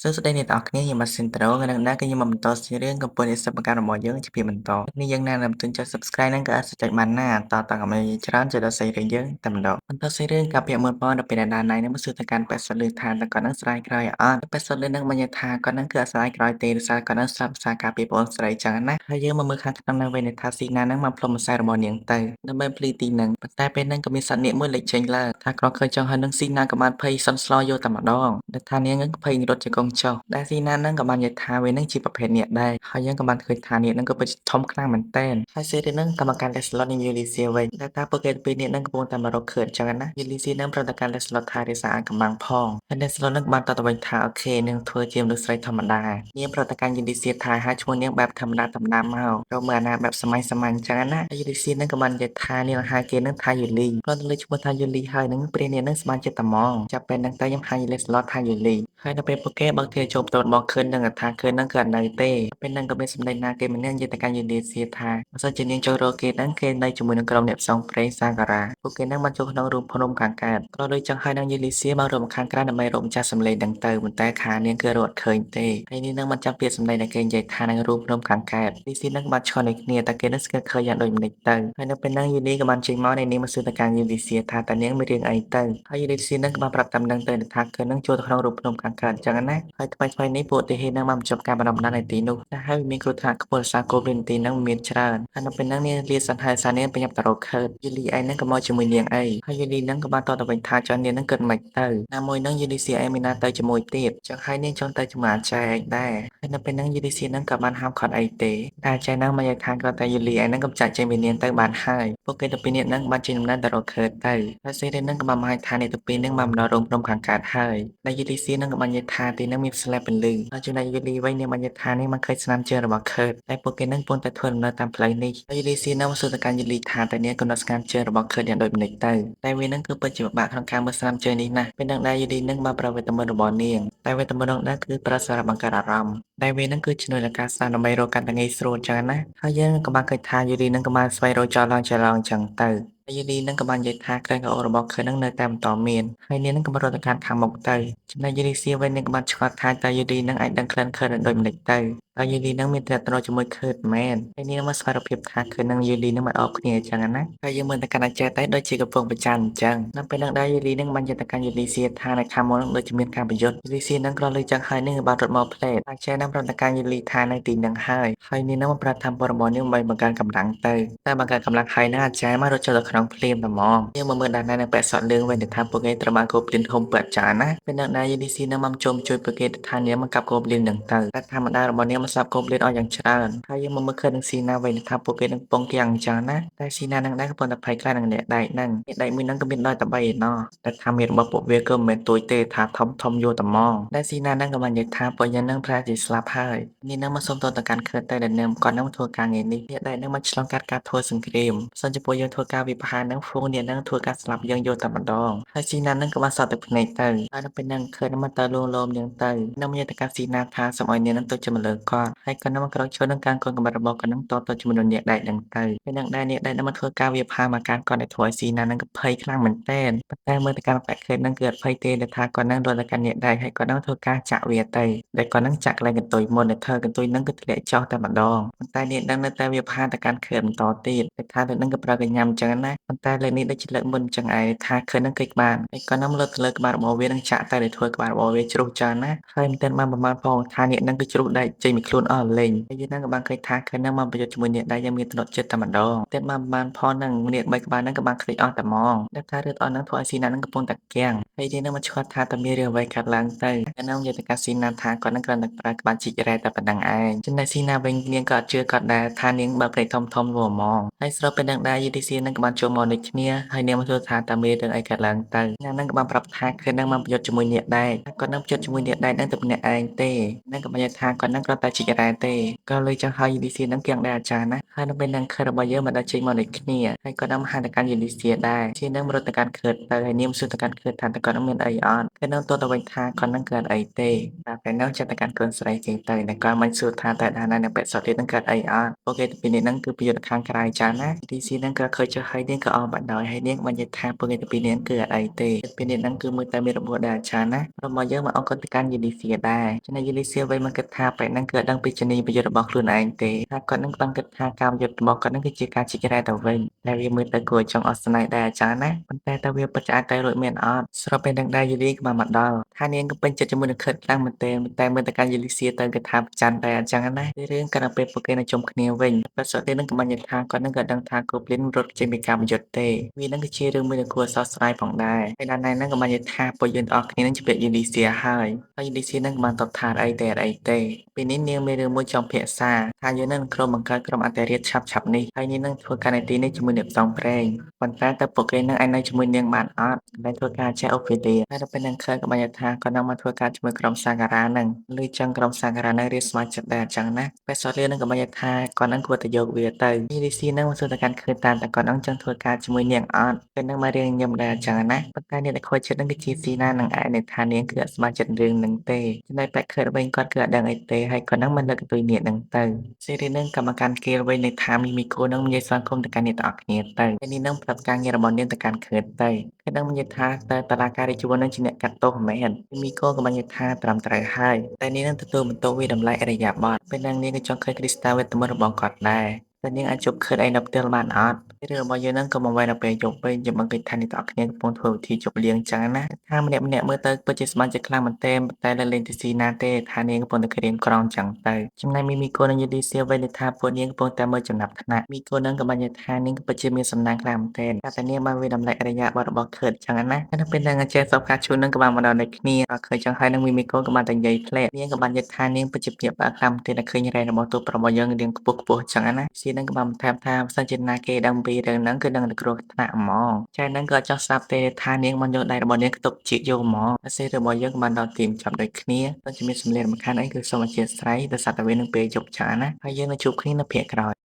សួស្តីអ្នកទាំងអស់គ្នាខ្ញុំបាទស៊ីនត្រូថ្ងៃនេះដែរគឺខ្ញុំមកបន្តសេរីរឿងកំពុងតែសិបបង្កើតរបស់យើងជាភាគបន្តនេះយើងណានឹងទិញចុច Subscribe ហ្នឹងក៏អាចចុចបានណាតតកុំឲ្យច្រើនចុចដល់សេរីរឿងយើងតែម្ដងបន្តសេរីរឿងកាលពីមុនផងដល់ពេលដែលណៃនឹងមកសួរទៅកាន់ប៉េសុតលឺថាតើគាត់នឹងស្រាយក្រោយអត់ប៉េសុតលឺនឹងបញ្ញថាគាត់នឹងគឺអត់ស្រាយក្រោយទេដោយសារគាត់នឹងស្រាប់សារការពីបងស្រីចឹងណាហើយយើងមកមើលខាងក្នុងនៅវិញថាស៊ីណានឹងមកផ្លុំម្សៅរបស់នាងទៅដើម្បីភ្លឺទីនឹងប៉ុន្តែពេលហ្នឹងក៏មានសត្វនាគមួយលេចចេញឡើងថាគ្រាន់ឃើញចង់ហើយនឹងស៊ីណាក៏បានភ័យសន់ស្លោយកតែម្ដងដែលថានាងនឹងភ័យរត់ជាកងចុះដែលស៊ីណានឹងក៏បាននិយាយថាវានឹងជាប្រភេទនាគដែរហើយយើងក៏បានឃើញថានាគនឹងក៏ពិតជាធំខ្លាំងមែនទែនហើយសេរីនឹងក៏មកកាន់តែស្លុតនឹងយូលីសៀវិញដែលថាពួកគេពីរនាក់នឹងកំពុងតែមករកឃើញចឹងណាយូលីសៀនឹងប្រតិកម្មតែស្លុតថារិសាអាចកំបាំងផងហើយតែស្លុតនឹងបានតតទៅវិញថាអូខេនាងធ្វើជាមនុស្សស្រីធម្មតានាងប្រតិកម្មយូលីសៀថាឲ្យឈ្មោះនាងបែបធម្មតាធម្មតាមករកមើលអាណាបែបសម័យសាមញ្ញចឹងណាហើយយូលីសៀនឹងក៏បាននិយាយថានាងហៅគេនឹងថាយូលីគ្រាន់តែលើឈ្មោះថាយូលីហើយនឹងព្រះនាងនឹងស្មានចិត្តតែហ្មងចាប់ពេលហ្នឹងទៅខ្ញុំហៅយូលីស្លុតថាយូលីហើយដល់ពេលពួកគេបើកទ្វារចូលផ្ទះរបស់ខឿននឹងថាខឿននឹងគឺអត់នៅទេពេលហ្នឹងក៏មានសម្ដេចណាគេម្នាក់និយាយទៅកាន់យូលីសៀថាបើសិនជានាងចូលរកគេហ្នឹងគេនៅជាមួយនឹងក្រុមអ្នកផ្សងព្រេងសាការ៉ាពួកគេហ្នឹងបានចូលក្នុងរូងភ្នំខាងកើតក៏ដូចចឹងហើយនឹងយូលីសៀមករកខាងក្រៅដើម្បីរកម្ចាស់សម្លេងហ្នឹងទៅប៉ុន្តែខានាងគឺរកអត់ឃើញទេហើយនាងនឹងបានចាំពាក្យសម្លេងដែលគេនិយាយថានឹងរូងភ្នំខាងកើតលីស៊ីនឹងបានឆ្លងនៅគ្នាតែគេនឹងស្គាល់ឃើញយ៉ាងដូចម្តេចទៅហើយនៅពេលហ្នឹងយូលីក៏បានចេញមកនៃនាងមកសួរទៅកាន់យូលីសៀថាតើនាងមានរឿងអីទៅហើយយូលីសៀនឹងក៏បានប្រាប់តាមនឹងទៅថាគឺនឹងចូលទៅក្នុងរូងភ្នំខាងកើតចឹងណាហើយថ្មីថ្មីនេះពួកទាហាននឹងបានបញ្ចប់ការបណ្ដុះបណ្ដាលនៅទីនោះតែហើយមានគ្រោះថ្នាក់ខ្ពស់សារកូវីដទីហ្នឹងមានច្រើនហើយនៅពេលហ្នឹងនាងលាសិនហើយសារនាងប្រញាប់ទៅរកខើតយូលីឯងហ្នឹងក៏មកជាមួយនាងអីហើយយូលីហ្នឹងក៏បានតបទៅវិញថាចង់នាងហ្នឹងគិតមិនទៅណាមួយហ្នឹងយូលីសៀឯងមានណាទៅជាមួយទៀតចឹងហើយនាងចង់ទៅជាមួយអាចែឯងដែរហើយនៅពេលហ្នឹងយូលីសៀហ្នឹងក៏បានហាមឃាត់អីទេតែអាចែហ្នឹងមកនិយាយថាគ្រាន់តែយូលីឯងហ្នឹងកំចាត់ចេញពីនាងទៅបានហើយពួកគេទៅពីរនាក់ហ្នឹងបានចេញដំណើរទៅរកខើតទៅហើយសេរីហ្នឹងក៏បានមកឲ្យថាអ្នកទៅពីរហ្នឹងបានមកដល់រោងភ្នំខាងកើតហើយដែលយូលីសៀហ្នឹងក៏បាននិយាយថាទីហ្នឹងមានស្លែពន្លឺហើយចំណែកយូលីវិញនាងបាននិយាយថានេះมันឃើញស្នាមជើងរបស់ខើតតែពួកគេហ្នឹងកំពុងតែធ្វើដំណើរតាមផ្លូវនេះហើយយូលីសៀហ្នឹងមកសួរទៅកាន់យូលីថាតើនាងកំណត់ស្នាមជើងរបស់ខើតយ៉ាងដូចម្តេចទៅតែវាហ្នឹងគឺពិតជាពិបាកក្នុងការមើលស្នាមជើងនេះណាស់ពេលហ្នឹងដែរយូលីហ្នឹងបានប្រើវេទមន្តរបស់នាងតែវេទមន្តនោះដែរគឺប្រើសម្រាប់បង្កើតអារម្មណ៍តែវាហ្នឹងគឺជំនួយដល់ការស្ដាប់ដើម្បីរកកាន់តែងាយស្រួលចឹងណាហើយយើងក៏បានឃើញថាយូលីហ្នឹងក៏បានស្វែងរកចោលឡើងចោលឡើងចឹងទៅហើយយូលីហ្នឹងក៏បាននិយាយថាក្លិនក្រអូបរបស់ខើហ្នឹងនៅតែបន្តមានហើយនាងហ្នឹងក៏បានរត់ទៅកាន់ខាងមុខទៅចំណែកយូលីសៀវិញនាងក៏បានឆ្ងល់ថាតើយូលីហ្នឹងអាចដឹងក្លិនខើដូចម្តេចទៅតើយូលីហ្នឹងមានទំនាក់ទំនងជាមួយខើតមែនហើយនាងមកស្វែងរកភាពថាខើនឹងយូលីហ្នឹងមិនអបគ្នាអញ្ចឹងណាហើយយើងមើលទៅកាន់អាចេះតែដូចជាកំពុងប្រច័ណ្ឌអញ្ចឹងនៅពេលហ្នឹងដែរយូលីហ្នឹងបាននិយាយទៅកាន់យូលីសៀថានៅខាងមុខហ្នឹងដូចជាមានការប្រយុទ្ធយូលីសៀហ្នឹងគ្រាន់លឺចឹងហើយនឹងបានរត់មកផ្លេតអាចេះហ្នឹងប្រាប់ទៅកាន់យូលីថានៅទីហ្នឹងហើយហើយនាងហ្នឹងមកប្រាប់ថាព័ត៌មាននេះដើម្បីបង្កើនកម្លាំងទៅតែបង្កើនកម្លាំងហើយហ្នឹងអាចេះមករត់ចូលទៅក្នុងភ្លាមតែហ្មងយើងមកមើលដល់នៅពាក់សក់លឿងវិញថាពួកគេត្រូវបានកូបលីនធំពាក់ចាណាពេលហ្នឹងដែរយូលីសៀហ្នឹងមកជុំជួយពួកគេថានាងមកកាប់កូបលីនហ្នឹងទៅតែធម្មតារបស់នាងមកស្លាប់កូបលីនអស់យ៉ាងច្រើនហើយយើងមកមើលឃើញនឹងស៊ីណាវិញថាពួកគេនឹងពងគៀងអញ្ចឹងណាតែស៊ីណានឹងដែរកំពុងតែភ័យខ្លាចនឹងអ្នកដែកហ្នឹងអ្នកដែកមួយហ្នឹងក៏មានដល់តែ3ឯណោះតែថាមានរបស់ពួកវាក៏មិនមែនទួយទេថាធំធំយកតែហ្មងតែស៊ីណាហ្នឹងក៏បាននិយាយថាពួកយើងនឹងប្រហែលជាស្លាប់ហើយនេះនឹងមកសុំទោសទៅកាន់ខើតែដែលនាងគាត់នឹងធ្វើការងារនេះអ្នកដែកហ្នឹងមកឆ្លងកាត់ការធ្វើសង្គ្រាមសិនជាពួកយើងធ្វើការវិបហាហ្នឹងហ្វូងអ្នកហ្នឹងធ្វើការស្លាប់យើងយកតែម្ដងហើយស៊ីណាហ្នឹងក៏បានសក់ទឹកភ្នែកទៅហើយដល់ពេលហ្នឹងខើហ្នឹងមកទៅលួងលោមនាងទៅនឹងមានតកាស៊ីណាថាសូមឲ្យនាងហ្នឹងទៅជាមលើគាត់ហើយគាត់នឹងមកក្រោកឈរនឹងការកូនកំបិតរបស់គាត់នឹងតទៅជាមួយនឹងអ្នកដែកហ្នឹងទៅពេលហ្នឹងដែរអ្នកដែកហ្នឹងមកធ្វើការវាផាមកការគាត់ដែលធ្វើឲ្យស៊ីណាហ្នឹងក៏ភ័យខ្លាំងមែនទែនប៉ុន្តែមើលទៅកាន់ប៉ែកខេតហ្នឹងគឺអត់ភ័យទេដែលថាគាត់ហ្នឹងរត់ទៅកាន់អ្នកដែកហើយគាត់ហ្នឹងធ្វើការចាក់វាទៅដែលគាត់ហ្នឹងចាក់កន្លែងកន្ទុយមុនដែលធ្វើកន្ទុយហ្នឹងគឺធ្លាក់ចុះតែម្ដងប៉ុន្តែអ្នកហ្នឹងនៅតែវាផាទៅកាន់ខេតបន្តទៀតដែលថាលើកហ្នឹងក៏ប្រើកញ្ញាំអញ្ចឹងណាប៉ុន្តែលើកនេះដូចជាលើកមុនអញ្ចឹងឯងថាខេតហ្នឹងគេចបានហើយគាត់ហ្នឹងលើកទៅលើក្បាលរបស់វានឹងចាក់តែដែលធ្វើក្បាលរបស់វាជ្រុះចឹងណាហើយមិនទាន់បានប្រមាណផងថាអ្នកហ្នឹងគឺជ្រុះដែកចេញពីខ្លួនអស់លេងហើយយើងហ្នឹងក៏បានឃើញថាខេតហ្នឹងមកប្រយុទ្ធជាមួយអ្នកដែរយ៉ាងមានទំនុកចិត្តតែម្ដងតែបានប្រមាណផងហ្នឹងអ្នកបីក្បាលហ្នឹងក៏បានខ្ទេចអស់តែហ្មងដែលថារឿងអស់ហ្នឹងធ្វើឲ្យស៊ីណាហ្នឹងកំពុងតែគាំងហើយយើងហ្នឹងមកឆ្កត់ថាតើមានរឿងអ្វីកើតឡើងទៅតែហ្នឹងនិយាយទៅកាស៊ីណាថាគាត់ហ្នឹងគ្រាន់តែប្រើក្បាលជីករ៉ែតែប៉ុណ្្នឹងឯងចំណែកស៊ីណាវិញនាងក៏អត់ជឿគាត់ដែរថានាងបើព្រៃធំធំហ្មងហើយស្របពេលហ្នឹងដែរយូឌីស៊ីហ្នឹងក៏បានចូលមកដូចគ្នាហើយនាងមកសួរថាតើមានរឿងអីកើតឡើងទៅនាងហ្នឹងក៏បានប្រាប់ថាគឺហ្នឹងបានប្រយុទ្ធជាមួយអ្នកដែរគាត់ហ្នឹងប្រយុទ្ធជាមួយអ្នកដែរហ្នឹងតែម្នាក់ឯងទេហ្នឹងក៏បាននិយាយថាគាត់ហ្នឹងគ្រាន់តែ ជីករ៉ែទេក៏លើចឹងហើយយូលីស៊ីហ្នឹងគៀងដែរអាចារ្យណាហើយនៅពេលហ្នឹងខើរបស់យើងមិនដល់ចេញមកដូចគ្នាហើយគាត់នឹងមហាទៅកាន់យូលីស៊ីដែរជានឹងរត់ទៅកាន់ខើទៅហើយនាមសួរទៅកាន់ខើថាតើគាត់នឹងមានអីអត់គេនឹងតទៅវិញថាគាត់នឹងកើតអីទេតែពេលហ្នឹងចិត្តទៅកាន់កូនស្រីគេទៅតែគាត់មិនសួរថាតើដាណានៅពាក់សតទៀតនឹងកើតអីអត់ពួកគេពីនេះហ្នឹងគឺពីខាងក្រៅចាណាឌីស៊ីហ្នឹងក៏ឃើញចុះហើយនាងក៏អស់បាត់ដោយហើយនាងបាននិយាយថាពួកគេពីនេះគឺអត់អីទេពីនេះហ្នឹងគឺមើលតែមានរបួសដែរចាណារបស់យើងមកអង្គទៅកាន់យូលីសៀដែរចំណែកយូលីសៀវិញមកគិតថាពេលហ្នឹងគឺអត់ដឹងពីជំនាញប្រយុទ្ធរបស់ខ្លួនឯងទេថាគាត់នឹងបានគិតថាការប្រយុទ្ធរបស់គាត់ហ្នឹងគឺជាការជីករ៉ែទៅវិញតែវាមើលទៅគួរឲ្យចង់អស់ស្នេហ៍ដែរចាណាប៉ុន្តែតើវាពិតជាអាចទៅរួចមែនអត់ស្របពេលហ្នឹងដែរយូលីក៏បានមកដល់ថានាងក៏ពេញចិត្តជាមួយនឹងខិតខ្លាំងមែនទែនតែមើលទៅកាន់យូលីសៀទៅគេថាប្រច័នដែរអញ្ចឹងណារឿងករណពេលពួកគេនៅជុំគ្នាវិញប៉ិតសតនឹងក៏បាននិយាយថាគាត់នឹងក៏ដឹងថាគូប្លីនរត់ចេញពីការប្រយុទ្ធទេវានឹងគឺជារឿងមួយដែលគួរសោកស្ដាយផងដែរហើយដល់ណែហ្នឹងក៏បាននិយាយថាពួកយើងទាំងអស់គ្នានឹងជពាក់យូលីសៀហើយហើយយូលីសៀនឹងក៏បានតបថាអីទេអីទេពេលនេះនាងមានរឿងមួយចង់ភាសាថាយើងនឹងក្រុមបង្កើតក្រុមអន្តរាជឆាប់ឆាប់នេះហើយនាងនឹងធ្វើការในទីនេះជាមួយអ្នកផ្សងព្រេងប៉ុន្តែតើពួកគេនឹងអាចនៅជាមួយនាងបានអត់ដែលធ្វើការចេះអូហ្វីលីហើយដល់ពេលនឹងឃើញក៏បាននិយាយថាគាត់នឹងមកធ្វើការជាមួយក្រុមសាការ៉ានឹងឬចឹងក្រុមសាការ៉ានឹងរៀបស្មាចិត្តដែរអញ្ចឹងណាពេលសតលៀនឹងក៏បាននិយាយថាគាត់នឹងគួរតែយកវាទៅយូលីស៊ីនឹងមកសួរទៅកាន់ឃើញតាមតែគាត់នឹងចង់ធ្វើការជាមួយនាងអត់ពេលនឹងមករៀងញឹមដែរអញ្ចឹងណាប៉ុន្តែអ្នកដែលខូចចិត្តនឹងគឺជាស៊ីណានឹងឯងនៅថានាងគឺអត់ស្មាចិត្តរឿងនឹងទេចំណែកបែកខើវិញគាត់គឺអត់ដឹងអីទេហើយគាត់នឹងមិនលើកទុយនាងនឹងទៅសេរីនឹងកម្មការគេវិញនៅថាមីមីគូនឹងនិយាយស្វាគមន៍ទៅកាន់អ្នកទាំងអស់គ្នាទៅហើយនេះនឹងប្រាប់ការងាររបស់នាងទៅកាន់ខើទៅគេនឹងនិយាយថាតើតារាការរាជវនឹងជាអ្នកកាត់ទោសមែនមីគូក៏បាននិយាយថាត្រឹមត្រូវហើយតែនាងនឹងទទួលបន្ទុកវាតម្លៃអរិយាប័ត្រពេលនឹងនាងក៏ចង់ឃើញគ្រីស្តាវេទមន្តរបស់គាត់ដែរតែនាងអាចជប់ឃើញអីនៅផ្ទះបានអត់រឿងរបស់យើងហ្នឹងក៏មកវែនៅពេលយប់វិញយើងបង្កិច្ចថានេះតើគ្នាកំពុងធ្វើវិធីជប់លៀងចឹងណាថាម្នាក់ម្នាក់មើលទៅពិតជាស្មានចិត្តខ្លាំងមែនទែនតែលើលេងទីស៊ីណាទេថានាងកំពុងតែក្រៀមក្រងចឹងទៅចំណែកមីមីកូនិងយូឌីសៀវិញថាពួកនាងកំពុងតែមើលចំណាប់ថ្នាក់មីកូនឹងក៏បាននិយាយថានាងពិតជាមានសំណាងខ្លាំងមែនទែនតែនាងបានវាតម្លៃអរិយាប័ត្ររបស់ខើតចឹងណាហើយនៅពេលហ្នឹងចេះសពការជូននឹងក៏បានមកដល់នៅគ្នាក៏ឃើញចឹងហើយនឹងមីមីកូក៏បានតែនិយាយផ្លែនាងក៏បាននិយាយថានាងពិតជាភាពបាក់ខ្លាំងមែនទែនតែឃើញរ៉ែរបស់ទូរបស់យើងរៀងខ្ពស់ខ្ពស់ចឹងណាសៀនឹងក៏បានបន្ថែមថាបើសិនជាណាគេដឹងពីរឿងហ្នឹងគឺនឹងគ្រោះថ្នាក់ហ្មងចែហ្នឹងក៏ចង់ស្ដាប់ទេថានាងបានយកដៃរបស់នាងខ្ទប់ជីកយកហ្មងអាសេរបស់យើងក៏បានដល់ទីបញ្ចប់ដូចគ្នាដូចជាមានសម្លេងរំខានអីគឺសូមអធិស្ឋានដោយសារតែវានឹងពេលយប់ច្រើនណាហើយយើងនឹងជួបគ្នានៅភាគក្រោយ។